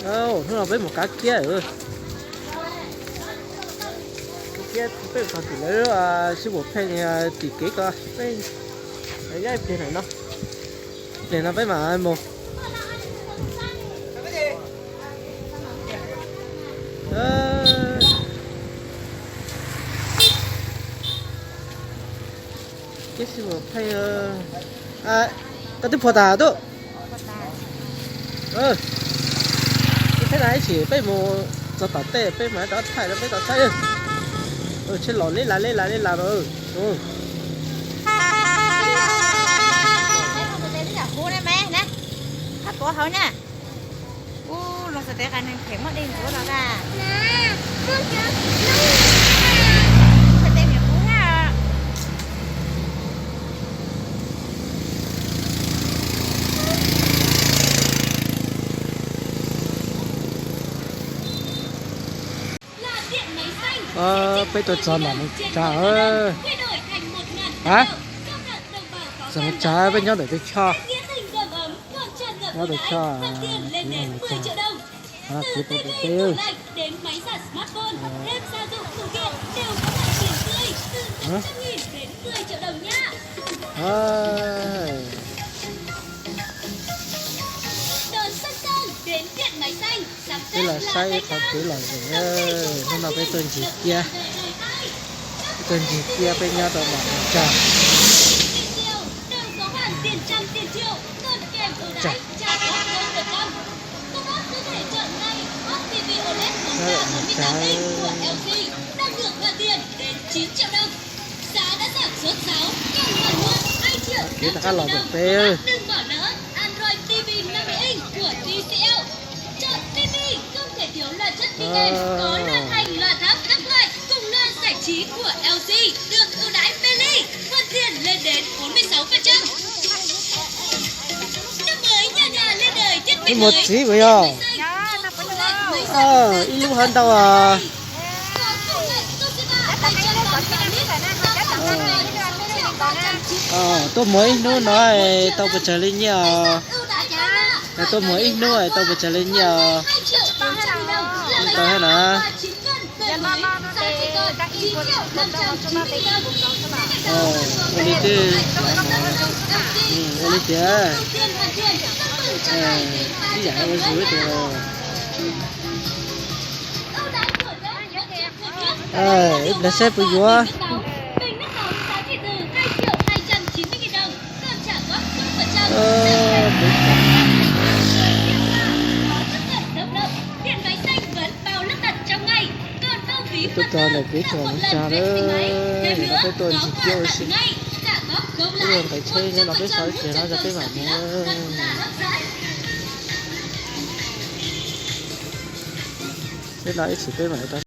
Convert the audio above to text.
Hnub no peb mus kav kiab. Kiab peb mus txog tim lawv sib puas pheej tim kev ko, peb ib pliag no, ib pliag no peb mam mus. Kiab sib puas pheej. Koj twb phua tas tub? Teb na, ib tsam peb mus txog tom tej peb mam rov thaij rau peb tau saib. Tsheb los leb las leb las leb las no. Tuav hauv na. Ub, los xav tias qa neeg phem muaj dej ntuav los a. Xav tias niam qhuav na. Peb tuaj txog nram Moos Tsav. Txog Moos Tsav peb nyob ntawm tus choj. Nyob tus choj, Moos Tsav. Kev tau peb. Peb los saib qhov kev lom zem. Hnub no peb tuaj ncig kiab, peb tuaj ncig kiab peb nyob rau nram Moos Tsav. Nyob rau Moos Tsav. Kev rov qab los ntawm peb. Ib muag txiv puas yog? Ib lub hab ntau. Tuaj muag ib hnub no tau puas tsawg li nyiaj os? Tuaj muag ib hnub tau puas tsawg li nyiaj os? Tau hab na. Ua li twb, ua li tias, ib yam ua zus tias. Ib pliag saib puas yuav. Tuaj txog ntawm kev txog Moos Tsav lawm, no peb tuaj ncig kiab ua si. Peb yuav nqis tsheb nyob no peb so ib pliag no peb mam mus. Peb no ib chim peb mam li tau.